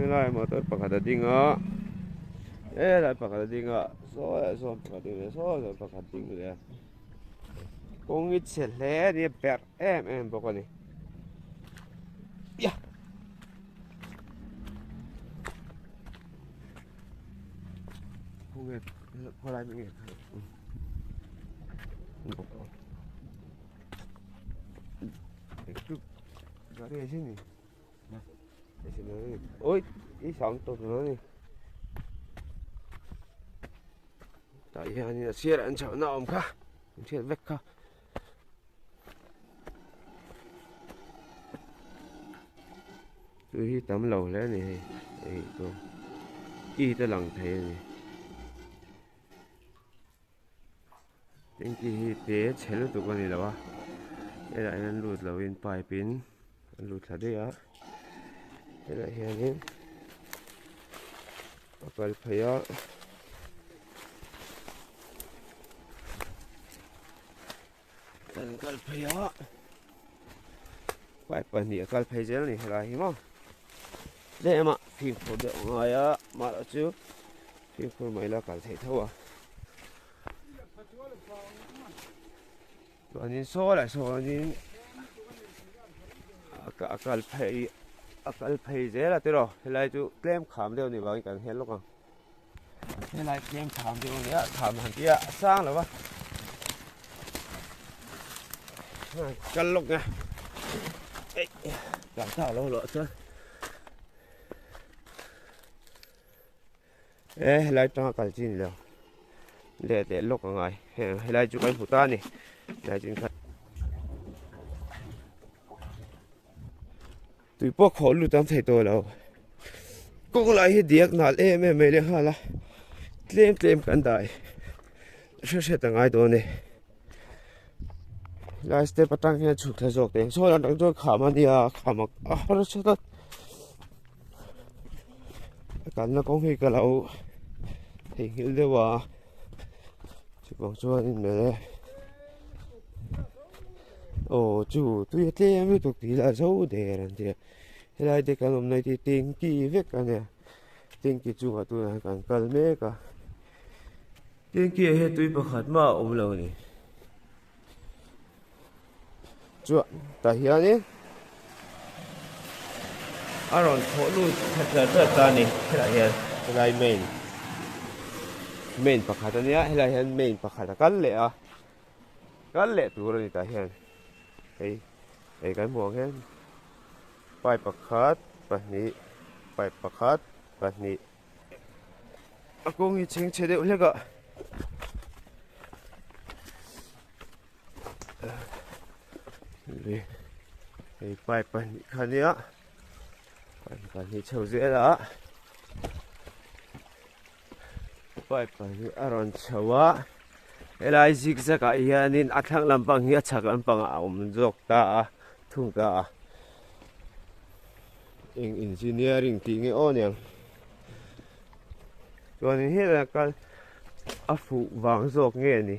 Helai motor pakhat a ding a helai pakhat a ding a saw leh sawn pakhat a ding leh saw sawn pakhat a ding leh a kawng hi chhe hle a ni a berh em em bawk a ni Tah hianin a sirah an chhohna a awm kha an chhiat vek kha. Tui hi tam lo hle a ni hei hei chu ki te lang thei a ni. Tanky hi te chhe lutuk a ni lo a helaiah hian lut lovin pipe in a lut thla daih a helaiah hianin a kal phei a. Kan kal phei a pipe pahnih a kal phei zel a ni helai hi maw tlem a fimkhur deuh a ngai a mahlo chu fimkhur mai la kal theih tho a chuanin saw leh sawnin a kal phei a kal phei zel a tiraw helai chu tlem kham deuh a nih vangin kan hel lawk ang. Helai tlem tham deuh a nia tham han tih a a sang lo va kal lawk nge ei tlan ta lo loh chuan e helai tanga kal chi ni lo leh leh lawk a ngai helai chu kan hmu ta a ni helai chu Tui pawh khawh lut an thei tawh lo. Kawng lai hi diak nal em em mai leh nghal a, tlem tlem kan dai hre hret a ngai dawn e. Helai step atang hian chhuk thla zawk teh sawn atang chuan kham a nia kham a harsa tlat. A kalna kawng hi ka lo theihnghilh deuh a, chuvang chuanin mawle. Aw chu tui a tlem lutuk tih lah zo der an tia helai te kan awm na hi tanky vek a nia tanky chungah tunah hian kan kal mek a tanky ah hian tui pakhat mah a awm lo a ni chuan tah hianin a rawn thawh lut that tlat tlat ta a ni helaiah hian helai main main pakhat a nia helaiah hian main pakhat a kal leh a. Kal leh tur a ni tah hian hei hei kan hmuh ang hian pipe pakhat pahnih pipe pakhat pahnih a kawng hi chheng chhe deuh hlek a hei pipe pahnih kha nia pipe pahnih chho zel a Pipe pahnih a rawn chho a helai zigzag ah hianin a thlang lampang hi a chhak lampangah a awm zawk ta a thung ta a eng engineering tih nge aw niang chuanin helai a kal a fuh vang zawk nge ni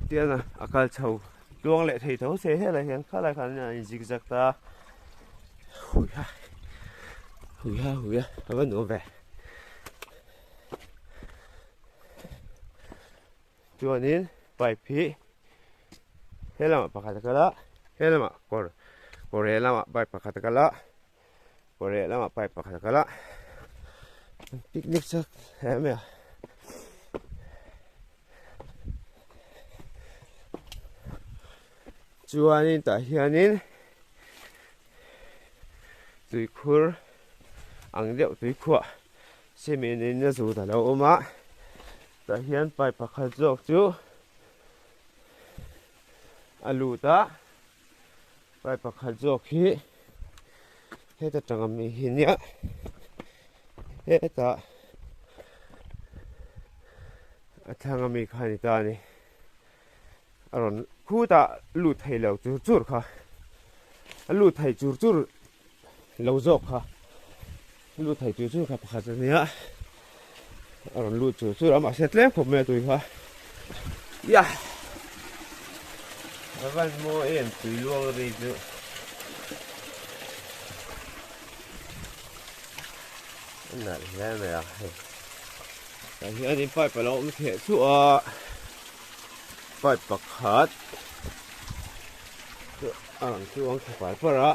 tiang a kal chho tluang leh thei tho se helai hian khalai khan a in zigzag ta a huiha huiha huiha a va nuam ve. Chuanin pipe hi he lamah pakhat a kal a he lamah kawr kawr leh lamah pipe pakhat a kal a kawr leh lamah pipe pakhat a kal a picnic chak hle mai a. Chuanin tah hianin tuikhur ang deuh tuikhuah cement in a zut a lo awm a tah hian pipe pakhat zawk chu a lut a pipe pakhat zawk hi heta tang ami hi nia hetah a thlang ami kha a ni ta a ni. A rawn khutah lut thei lo chur chur kha a lut thei chur chur lo zawk kha lut thei chur chur kha pakhat a nia a rawn lut chur chur a mahse tlem khawp mai a tui kha ya a van mawi em tui luang ri chu. Nalh hle mai a hei. Tah hianin pipe a lo awm theh chhuah a, pipe pakhat chu a rawn chuang thla par par a,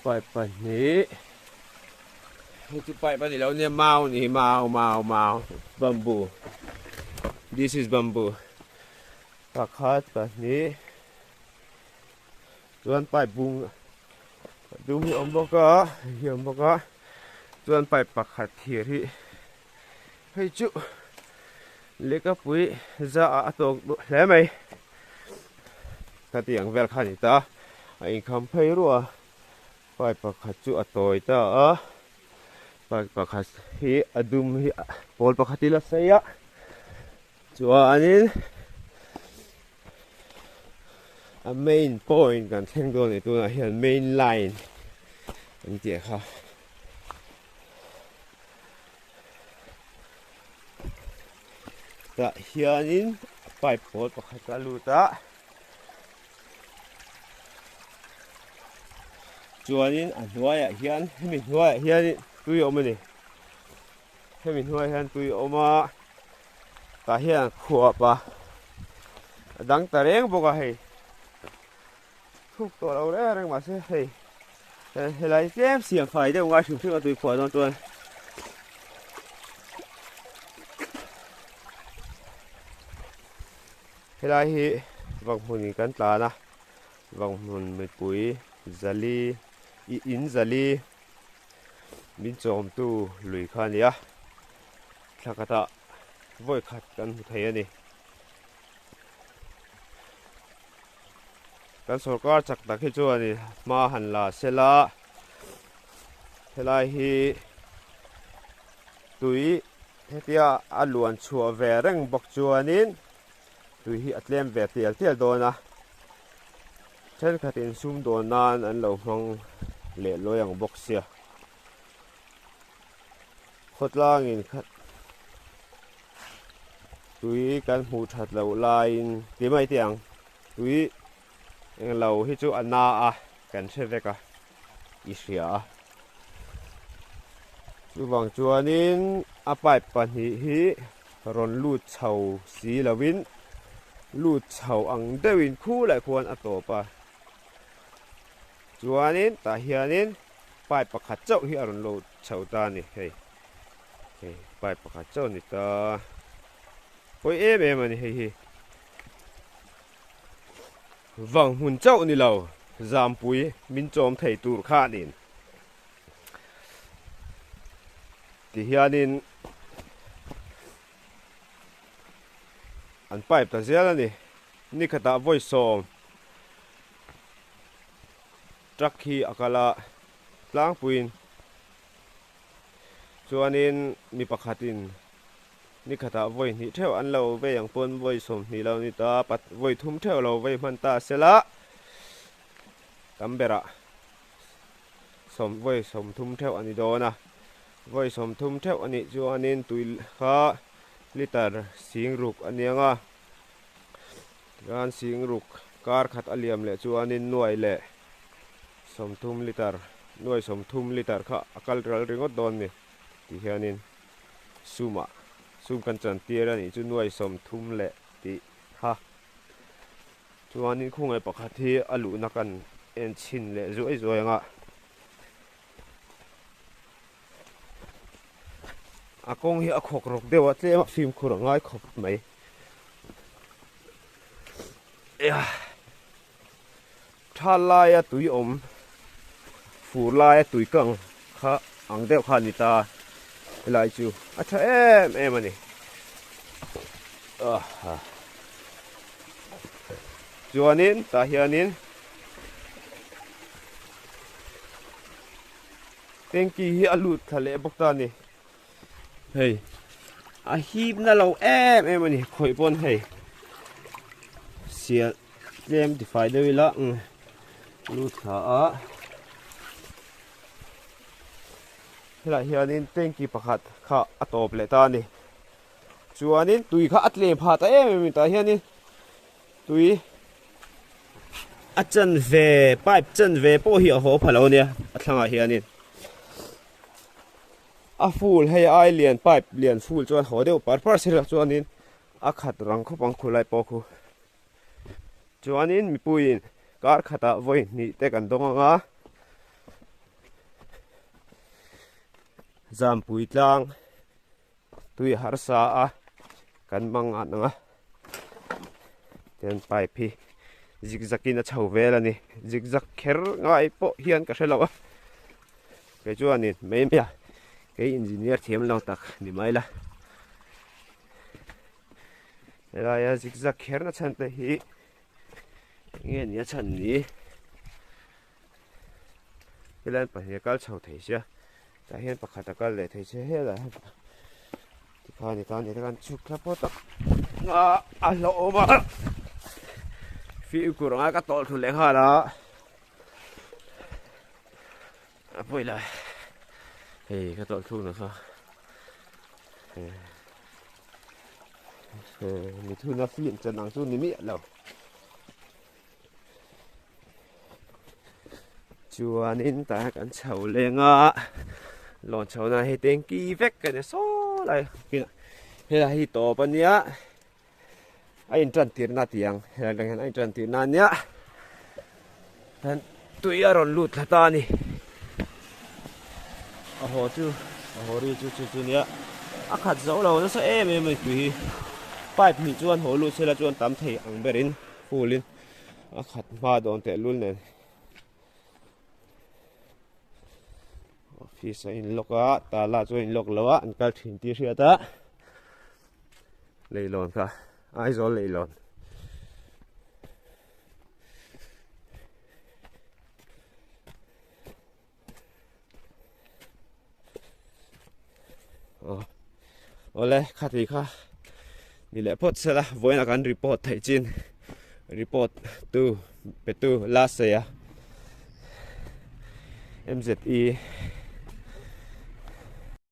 pipe pahnih hei chu pipe a ni lo nia mau a ni hi mau mau mau bamboo this is bamboo pakhat pahnih chuan pipe bung dum hi a awm bawk a hei hi a awm bawk a chuan pipe pakhat thir hi hei chu lehkapui za ah a tawk duh hle mai khatiang vel kha a ni ta a inkham phei ruah a pipe pakhat chu a tawi ta a pipe pakhat hi a dum hi pawl pakhat ila sei a chuanin. A main point kan thleng dawn a ni tunah hian main line an tih kha. Tah hianin pipe pawl pakhat a lut a chuanin a hnuaiah hian hemi hnuaiah hianin tui a awm a ni hemi hnuaiah hian tui a awm a. Tah hian an khuap a, a dang ta reng bawk a hei. Thuk tawh lo reng reng mahse hei helai tlem siam fai deuh ngai hrim hrim a tui khuah dawn chuan. Helai hi Vanghmun in kan tlan a, Vanghmun mipui zali i in zali min chawmtu lui kha a ni a. Thla khatah vawi khat kan hmu thei a ni. Kan sorkar chak tak hi chuanin hma han la sela helai hi tui hetia a luan chhuah ve reng bawk chuanin tui hi a tlem ve tial tial dawn a. Thenkhatin sumdawn nan an lo hmang leh lawi ang bawk sia. Khawtlangin khat tui kan hmuh that loh laiin ti mai teh ang tui englo hi chu a na a kan hre vek a i hria a chuvang chuanin a pipe pahnih hi rawn lut chho si lovin lut chho ang deuhin khulai khuan a tawp a chuanin tah hianin. Pipe pakhat chauh hi a rawn lo chho ta a ni hei hei pipe pakhat chauh a ni ta pawi em em a ni hei hi vang hmun chauh ni lo zampui min chawm thei tur khanin ti hianin an pipe ta zel a ni nikhatah vawi sawm. Truck hi a kal a tlangpuiin chuanin mi pakhatin ni khatah vawi hnih theuh an lo vei ang pawn vawi 20 lo ni ta pat vawi thum theuh lo vei hman ta sela tam berah sawm vawi 30 theuh a ni dawn a vawi 30 theuh a nih chuanin tui kha liter sing ruk a ni ang a. Tichuan singruk kar khat a liam leh chuanin nuai leh 30 litre nuai 30 litre kha a kal ral ringawt dawn ni tih hianin sumah sum kan chan tir a nih chu nuai 30 leh tih kha chuanin khungaih pakhat hi a luhna kan en chhin leh zuai zuai ang a. A kawng hi a khawk rawk deuh a tlem a fimkhur a ngai khawp mai. Tha laia tui awm fur laia tui kang kha ang deuh kha a ni ta helai chu a tha em em a ni. Chuanin tah hianin Tanky hi a lut thla leh bawk ta a ni. Hei a hip na lo em em a ni khawih pawn hei sial tlem ti fai deuh ila lut thla a helai hianin tanky pakhat kha a tawp leh ta a ni chuanin tui kha a tlem phah ta em em a ni tah hianin Tui a chanve pipe chanve pawh hi a haw pha lo ania a thlangah hianin. A full hei ai lian pipe lian full chuan haw deuh par par sela chuanin a khat rang khawp ang khulai pawh khu. Chuanin mipuiin kar khatah vawi hnih te kan dawng ang a. Zampui tlang tui harsa a kan hmang an ang a. Tian pipe hi zigzag in a chho vel a ni. Zigzag kher ngai pawh hian ka hre lo a. Kei chuanin mai mai a kei engineer thiam lo tak ni mai la. Helaia zigzag kher na chhan te hi enge nia chhan ni helai pahnih a kal chho thei sia tah hian pakhat a kal leh thei sia helai hian tikhan i tan tikhan chhuk thla phawt a a hlauhawm a fimkhur anga ka tawlh thlu leh nghal a a pawi lai hei ka tawlh thluk nasa mithuna film chan ang chu ni miah lo chuanin tah kan chho leng a lawn chho na hei tanky vek ka ni saw lai helai hi tawp ania a in tan tir na tih ang helai atang hian a in tan tir na ania tan tui a rawn lut thla ta a ni a haw chu a haw ri chu chu chu nia a khat zo lo nasa em em a ni tui hi pipe hnih chuan haw lut sela chuan tam thei ang berin full in a khat hma dawn teh lul nen office a in lock a tala chu a in lock lo a an kal thin tih hriat a. Leilawn kha Aizawl leilawn aw awle khati kha ni leh phawt sela vawiin a kan report theih chin report tu pe tu la sei a M Z E.